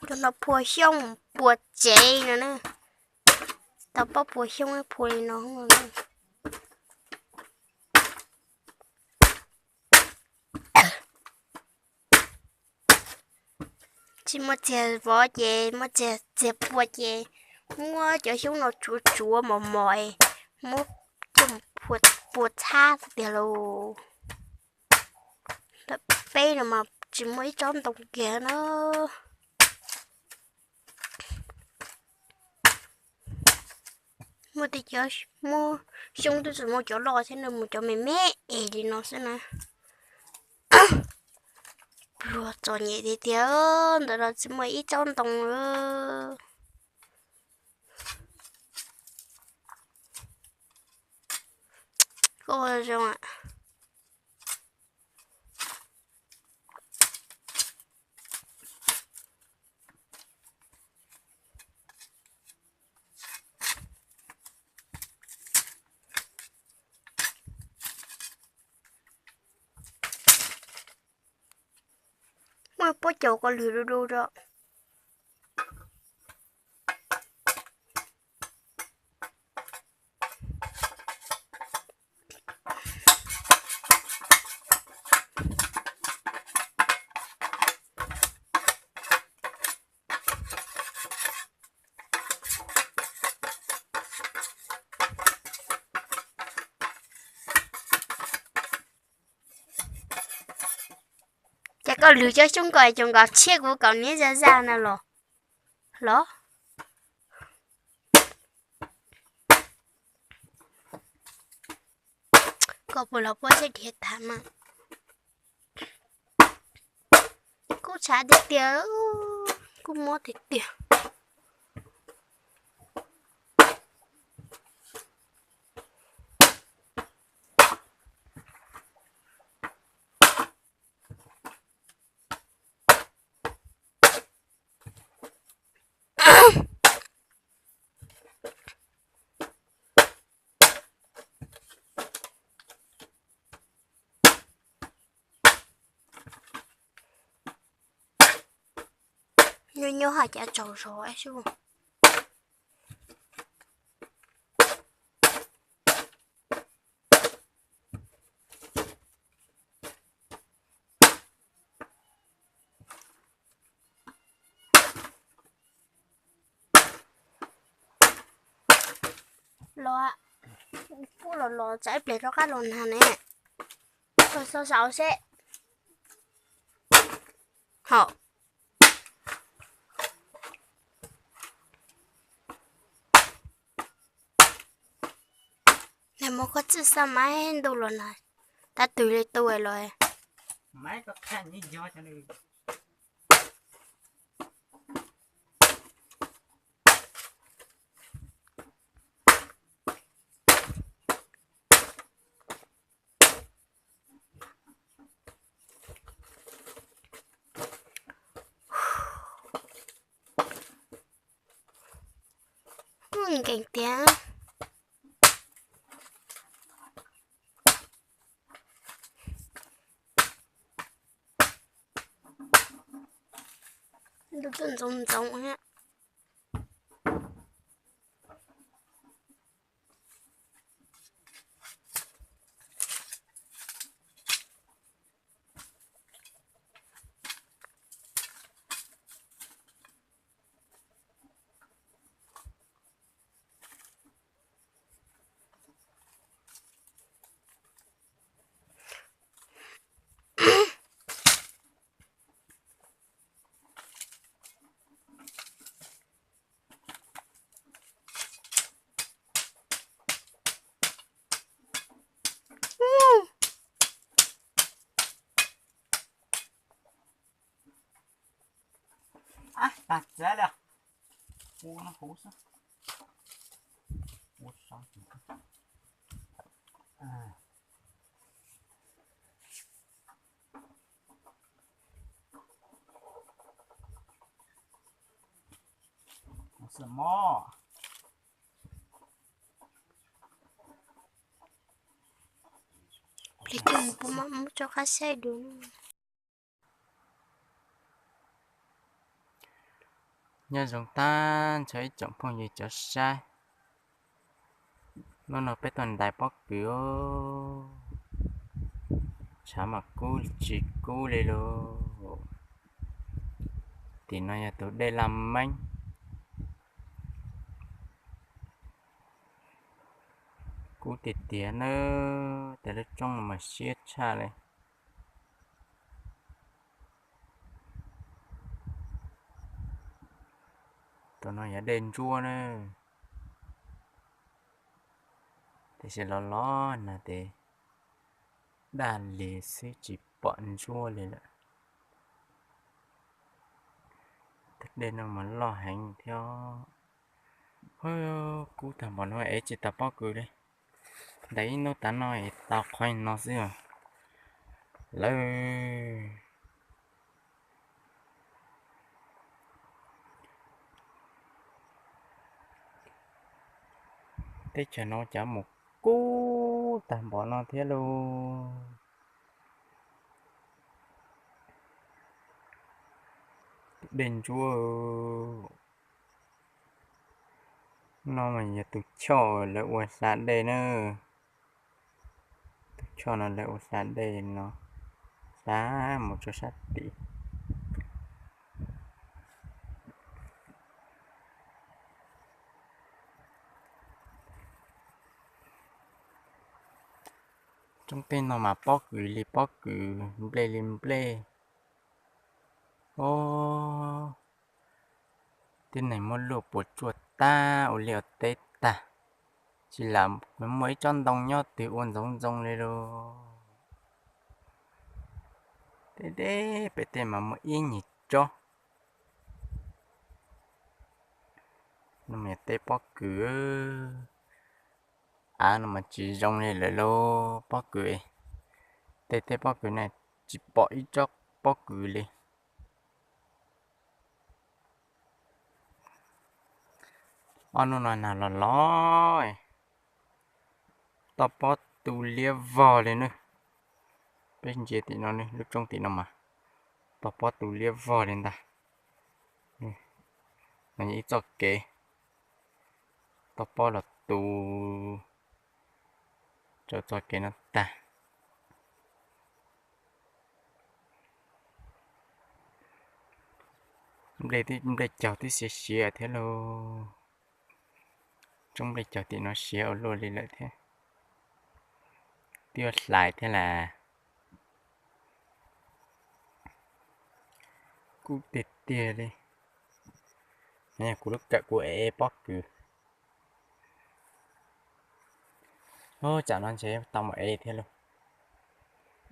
Cov no phua xyoob phua tsev no na. Tau pab phua xyoob phua li no. Tsis muaj txiag vov ces muaj txiag, txiag phua ces muab cov xyoob no tsuav tsuav mos mos, muab coj phua txhab tiag lauj. Peb no mas tsis muaj ib tsob ntoo kiag na. Muaj tej cov, muaj xyoob twb tsis muaj cov loj thiab, nws mus cov me me es li no xwb na. Pluag txom nyem tiag tiag, ntawm no tsis muaj ib tsob ntoo. Koj zoo. Muaj pob caus koj lwg du du rau. Ces koj lwg cov xyoob ko es cov nkaus tshiab kuv kaus hniav zaj zaj na los. Los. Koj puas los puab seb dhia tag mas. Kub tshav tiag tiag, kub mob tiag tiag. Nyob nyob hais cas tsaus zog sub. Los, kuj los los txais ib pliag rov qab los nag ne. Los xauv xauv seb. Hom. Nag hmo koj txij xa maib ntuj los nag, tab twg li tu los. Nkees tiag. Ntuj twb ntxoov ntxoov thiab. Tag txav li. Ua no huv xwb. Xwm mob. Plis koj mus pub mab mub rov qab saib dua. Nyob zoo tag nrho ib tsoom phooj ywg cov saib, hnub no peb tuaj ntais pob kws os, tshav mas kub tsis kub li lauj. Tim no yog tus dej Laj Meeb, kub tiag tiag na, tej lub roob no mas siab tshaj li. Tus no yog dej ntsuab na, tiam sis los los nag tes daj li xwb tsis pom ntsuab li lawm. Tus dej no mas loj heev thiab. Kub tag npaum no ev tsis tau pob kws li. Ntais ib hnub tav no es tau qhov no xwb os. Lawv teb chaws no cas mus kub tag npaum no thiab lauj. Dej ntsuab no mas yog tus choj lawv ua hla dej na. Tus choj no lawv ua hla dej no, hla mus rau sab tim. Roob tej no mas pob kws li pob kws, nplej li nplej. Os, tib neeg muab luaj puas tsuaj tag ua liaj ua teb tag, tsis lam muaj ib tsob ntoo nyob twg ua ntxoov ntxoo li lauj. Tej deb pem tej mas muaj ib nyuag tsob. No mas yog teb pob kws, av no mas tsis zoo li lawm lauj. Pob kws, tej teb pob kws na tsis pom ib tsob pob kws li. Ob hnub no nag los los, toj pob tu liab vog li na. Peb ntsia tim no, lub roob tim no mas toj pob tu liab vog li ntag. No yog ib txoj kev, toj pob los tu rau txoj kev no tag. Nplej caug twb siav siav thiab lauj. Tsob nplej caug tim no siav ua luaj li lawm thiab. Twb yuav hlais thiab las. Kub tiag tiag li. Yog kuv lub kawm kuv ev pob kws. Tsam no ntshe tau mus ev thiab lauj.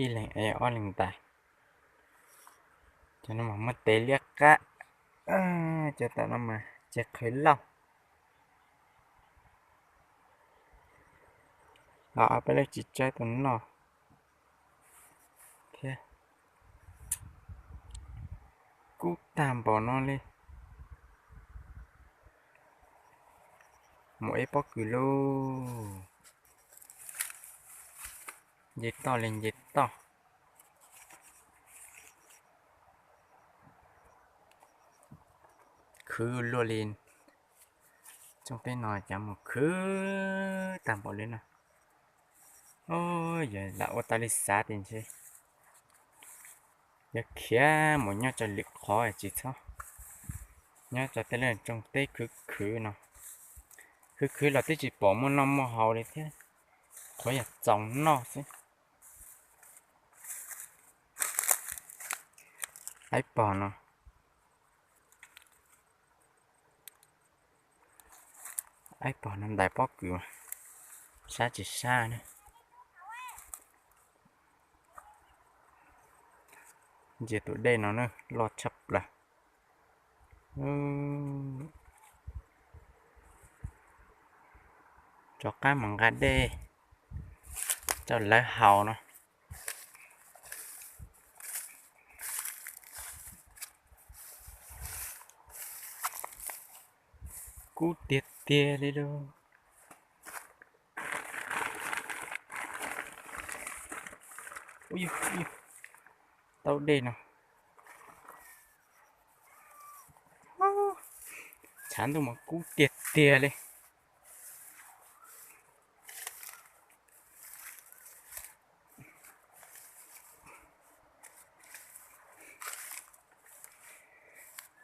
Ib leeg ev ob leeg ntais. Cov no mas muaj tes liab qab. Cov tom no mas ces qhwv lauj. Los peb lawv tsis tsawb tus noj thiab. Kub tag npaum no li. Mus ev pob kws lauj. Nce toj li nce toj. Khwv luaj li. Tsob teb no cas mus khwv tag npaum li no. Yog lam ua tau li xav tias ntshe yuav khiav mus nyob rau lwm qhov tsis txhob nyob rau tej lub tsob teb khwv khwv no. Khwv khwv los twb tsis pom muaj noj muaj haus li thiab, qhuav yog txaus noj xwb. Aib pog no, aib pog no ntais pob kws, sab tsis sab ne. Ntsia tus dej no na, loj tshaj plaws. Rov qab mus nqa dej rau lawv haus no. Kub tiag tiag li lauj. Tau dej no. Tshav ntuj mas kub tiag tiag li.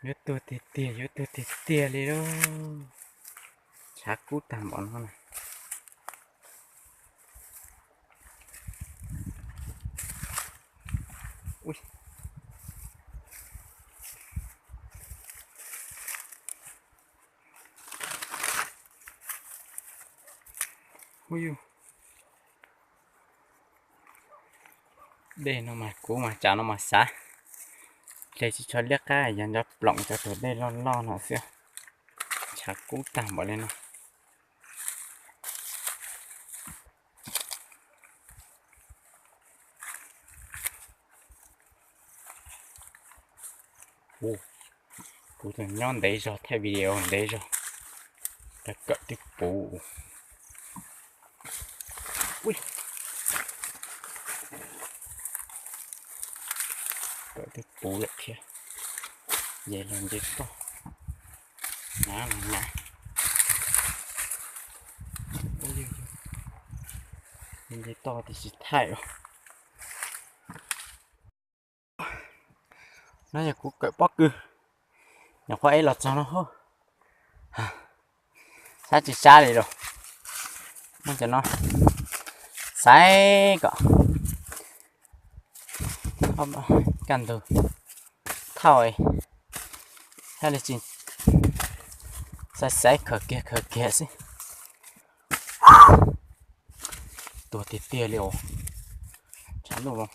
Yuav tuag tiag tiag, yuav tuag tiag tiag li lauj. Tshav kub tag npaum no na. Dej no mas kuv mas tsam no mas xav hle tsis tshua liab qab, yog nco ploom cov tus dej loj loj no xwb. Tshav kub tag npaum li no. Kuv tseem nyob ntev zog thaij video ntev zog, kawm twb puv. Kawm twb puv lawm thiab. Nce los nce toj, hnav los hnav. Nce toj tiam sis thaij os. No yog kuv kawm pob kws, nyuam qhuav ev los txog no, sab tsis sab li los. Muab cov no xaiv kom kaj ntug thauj, thiaj li tsis xaiv xaiv khaws kiag khaws kiag xwb. Tuag tiag tiag li os. Tshav ntuj los,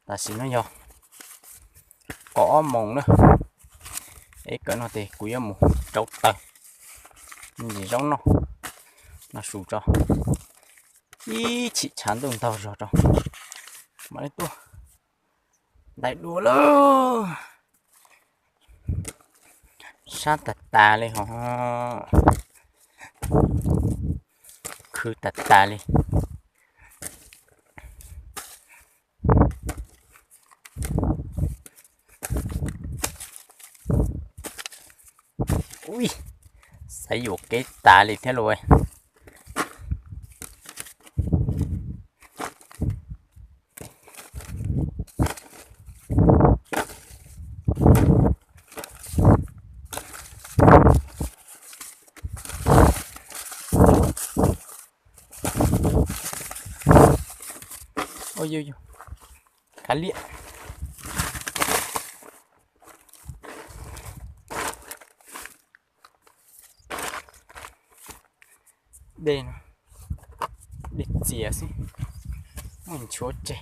tam sim no yog kaum ob moos na. Ev kawm no ces kuv yuav mus rauv taws, me ntsis zaub noj, noj su tso. Ib chim tshav ntuj ntaug zog rau mam li tuaj ntais dua lauj. Sab tas tas li ho, khwv tas tas li. Ui, xaiv yuam kev tas li thiab lauj. Ua yus yus, kav liam. Dej no, dej txias xwb, muaj nchuav tseg,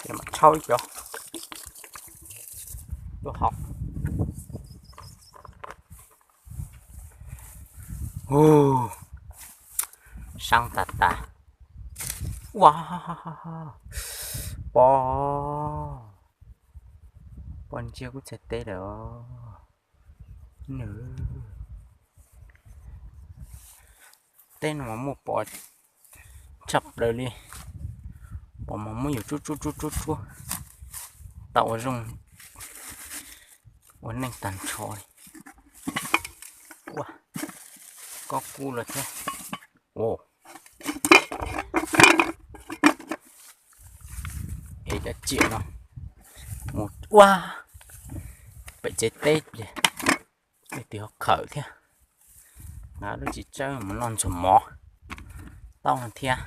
ces mam rhaub ib cov tuaj haus. Hu, sab tas tas. Ua, pov, pov ntsiag kuj txhais teb lawm. Nws, teb no mas muaj pov tshaj plaws li, pov mas muab yus tsuab tsuab tsuab tsuab tsuab tau ua zoo ua neej tag nrho li. Ua, kob kub lawm thiab. Ua, es cov tsiaj no mus ua pem tsev teb pliag, leej twg ho khawm thiab. Lub tsis tsawb mus noj ntxuag mov taub no thiab.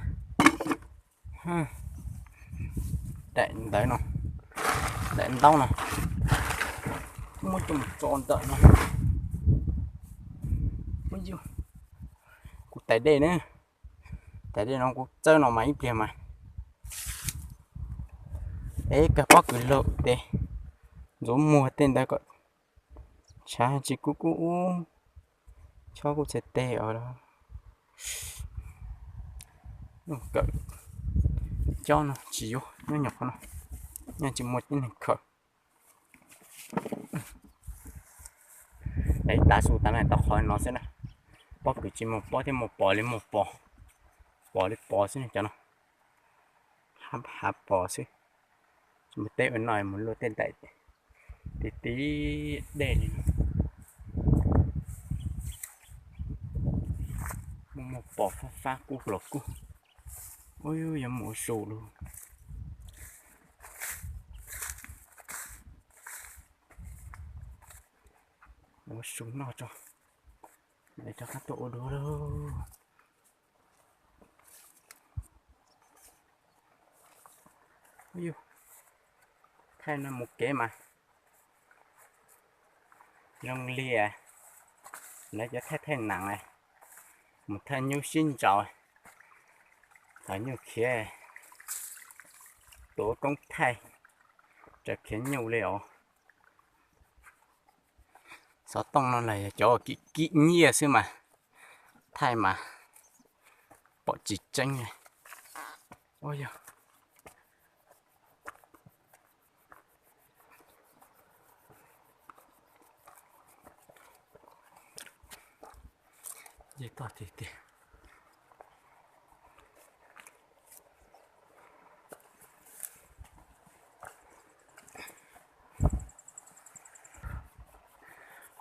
Daim ntawd no, daim ntaub no, muab coj mus tso ntawm no. Kuv tais dej na, tais dej no kuv txawb no mas ib pliag mas. Es kawg pob kws laug tes ntxuav muag tej ntawd kom tshav tsis kub kub ub, chob kuj txhais teg os. Kawm cob no tsis yuav nyob nyuam qhuav no, nyob tsis muaj tib neeg khawm. Daim tav su tas no tau qhov no xwb na. Pob kws tsis muaj pob thiab, muaj pos li muaj pos, pos li pos xwb cov no. Hav pos xwb. Tsis muaj teb ua no mus luaj tej daim ti ti dej li no. Fab kub los kub. Ub, yuav mus ua su lauj. Ua su noj tso, es rov qab tuaj ua dua lauj. Thaij no mus kev mas zoo li lawv cov thaij thaij nees, mus thaij nyuj sib ntsaus, thaij nyuj khiav, tuav koob thaij, tsaws khiav nyuj li os. Xov tooj no los yog cov kim kim nyiaj xwb mas thaij mas pom tsis tseeb. Ua yog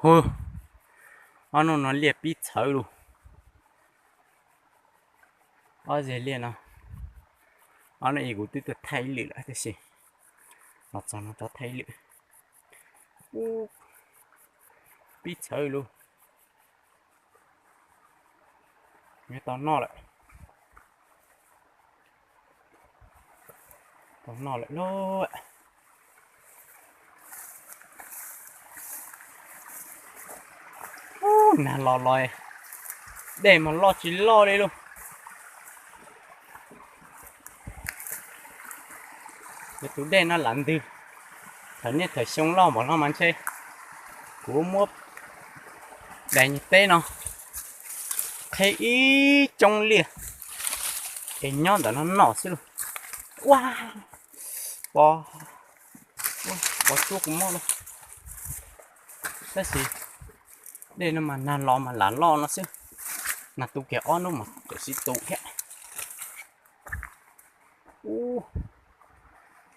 Hu, ob nub no liaj pib txhawv lug. Ob zeg liaj no, ob nub ib kuv twb tuaj thaij ib lwm lawm tab sis los txog no rov thaij ib lwm. Ub, pib txhawv lug. Yuav tau noj lawm. Tau noj lawm lauj. Ub, nag los los, dej mas loj tsis loj li lauj. Ces tus dej no lam ntws, thaum niaj thaum xyoo loj npaum no mas ntshe kuv muab daim teb no qheb ib coob liaj es nyob ntawm no noj xwb lauj. Ua, pov, pov tsuab kuv mob lauj. Tab sis dej no mas nag los mas lam loj no xwb, nag tu kiag ob hnub mas tam sim tu thiab. Ub,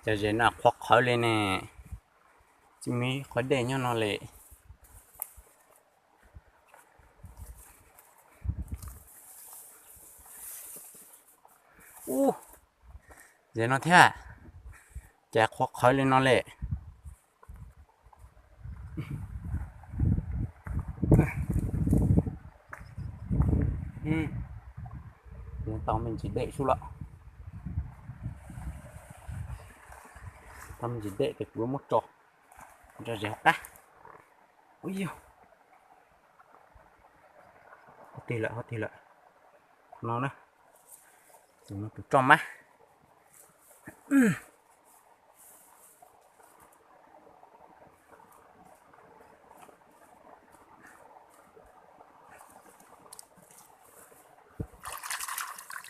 cov zes no qhuav qhawv li ne, tsis muaj qhov dej nyob no li. Ub, zes no thiab, cas qhuav qhawv li no li. Tau me ntsis dej sub lawm, tau me ntsis dej ces kuv muab tso, tso zes hauv qab. Ub yog, ho tig lawm, ho tig lawm. Qhov no na, tus no tus tso mab.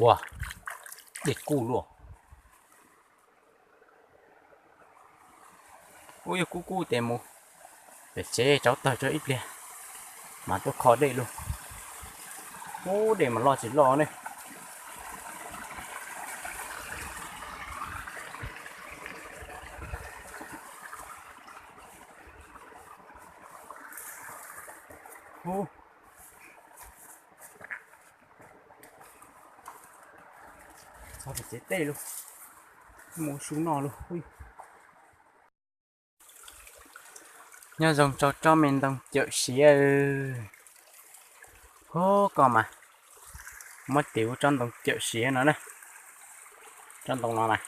Ua, dej kub luaj. Ub, yog kub kub ces mus pem tsev rauv taws tso ib pliag mas tuaj kho dej lauj. Ub, dej mas loj tsis loj ne. Ub, txog pem tsev tej lauj, mus su noj lauj. Nyob zoo rau tsob me ntoo cawm siav. Hu, koj mas muab tis ua tsob ntoo cawm siav no na. Tsob ntoo no mas,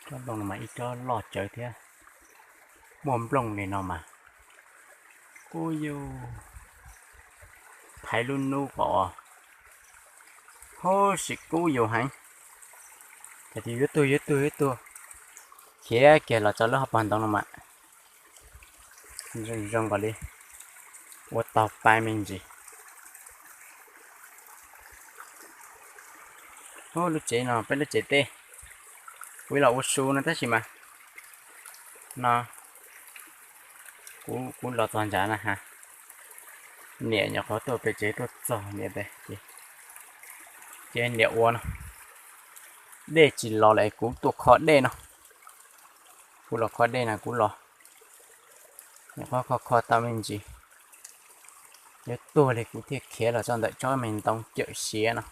tsob ntoo no mas ib tsob loj tsawv thiab, muaj nplooj li no mas. Ub yus, thaiv lub nub kom ua, hu, sim kub yus heev. Ces yuav tuag yuav tuag yuav tuag, khiav kiag los txog lub hauv paus ntoo no mas zoo nkaus li ua taug pai me ntsis. Hu, lub tsev no peb lub tsev tej, kuv los ua su no tab sis mas no kuv, kuv los txog ntshav na ha. Niam nyuam qhuav tuaj pem tsev tuaj txog niam tes, ces niam ua no, dej tsis los lawm kuv tuaj kho dej no. Kuv los kho dej no kuv los, nyuam qhuav kho kho tau me ntsis. Yuav tuag li kuv thiaj khiav los txog ntawm tsob me ntoo cawm siav no.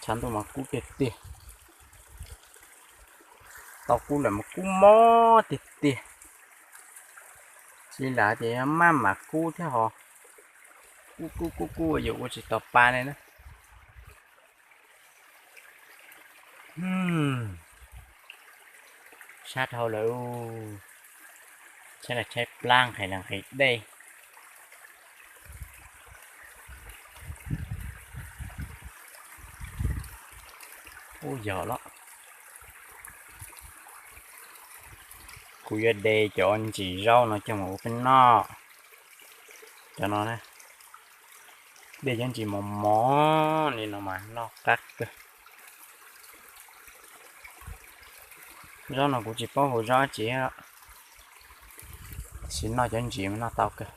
Tshav ntuj mas kub tiag tiag. Tau kub lawm mas kub mob tiag tiag. Tsis lam tias maj mam kub thiab ho. Kub kub kub kub yuav ua tsis tau pa li na. Sab dhau lawm. Tshaib los tshaib plab, nqhis los nqhis dej. Ub yog los, kuv yuav de cov ntsis zaub no coj mus ua peb noj. Cov no na, de cov ntsis mos mos li no mas noj qab kawg. Zaub no kuv tsis paub hu zaub tsi, tab sis noj cov ntsis mas noj tau kawg.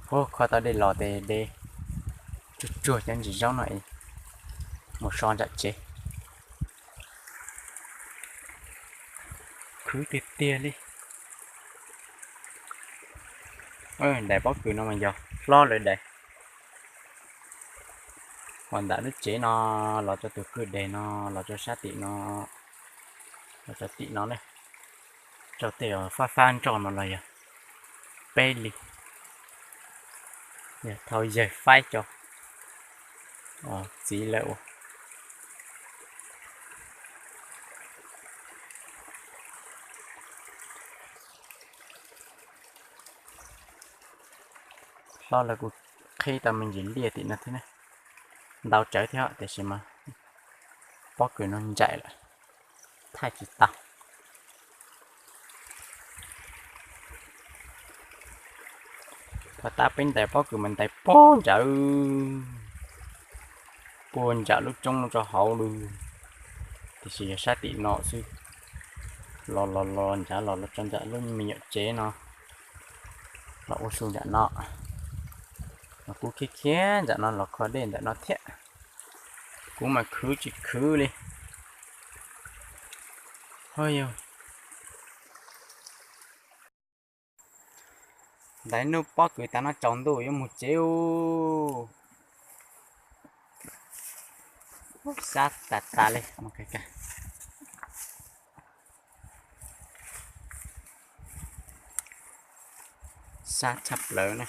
Hu kho tau dej los ces de tsuag tsuag cov ntsis zaub no es mus so nram tsev. Khwv tiag tiag li. Daim pob kws no mas yog hlob lawm daim. Ho ntawm lub tsev no, los rau tus kwj deg no, los rau sab tim no, los rau tim no ne, rau tej fab fab nroj no los yog peb li. Yog thau yawg faib cov txiv lawv ua. Hlob lawv kuj qhib tau me ntsis liaj tim no thiab ne. Ntau tsawv thiab tiam sis mas pob kws no ntsaim lawm, thaij tsis tau. Phov tab peb ntais pob kws mas ntais puag ntsawm, puag ntsawm lub roob no rau hauv lawm. Tiam sis yog sab tim no xwb, los los los ntsawm los los tso ntsawm lub me nyuam tsev no, los ua su ntsawm no. Los kuv khiav khiav ntsawm no los kho dej ntawm no thiab. Kuv mas khwv tsis khwv li. Ho yog ntais nuj pob kws tas no tsaus ntuj yuav mus tsev ub. Sab tas tas li. Sab tshaj plaws na,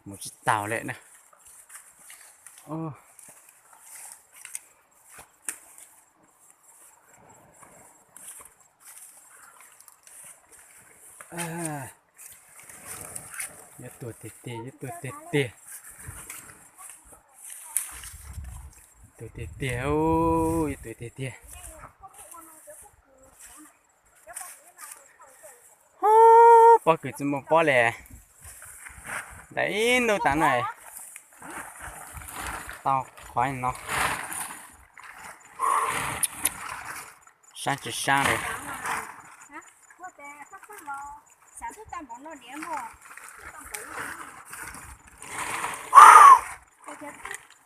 mus tsis taus li na. Yuav tuag tiag tiag, yuav tuag tiag tiag. Tuag tiag tiag, yuav tuag tiag tiag. Ub, pob kws tsis muaj pob li. Ntawm ib hnub tas no tau qhov no. Sab tsis sab li.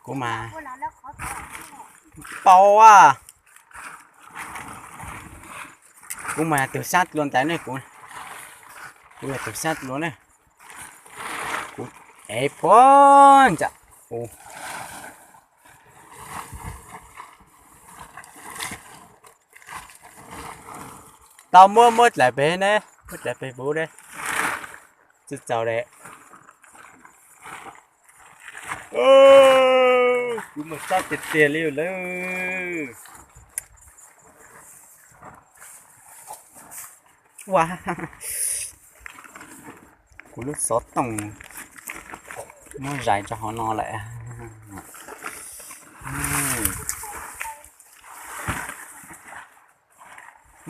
Kuv mas pau a. Kuv mas yog tus sab dlua ntawd ne, kuv, kuv yog tus sab dlua ne. Kuv ev puag ntsawm u. Tau muab, muab dlaim pem ne, muab dlaim pem puv ne. Tsis txaus li. Kuv mus sab tiag tiag li lawm. Ua, kuv lub xov tooj muab zais rau hauv no lawm.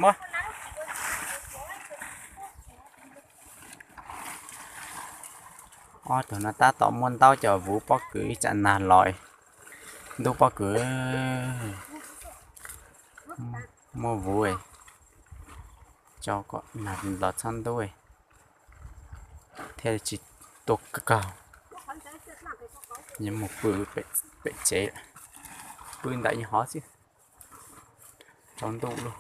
Muab. Ob tug no tab tom muab ntaub coj vuv pob kws ib tsam nag los ntub pob kws. Muab vuv tso kom nag los txhob ntub thiaj tsis tuaj kawg. Yuav mus pw pem tsev, pw ntawm yus hov xwb. Tsaus ntuj lawm.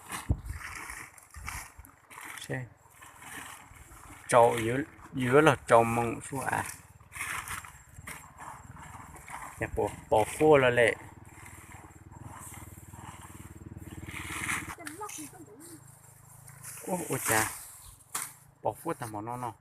Tsau, yuav los tsau moo sua a. Cas pos huaj los le. Ua cas pos huaj tag npaum no no.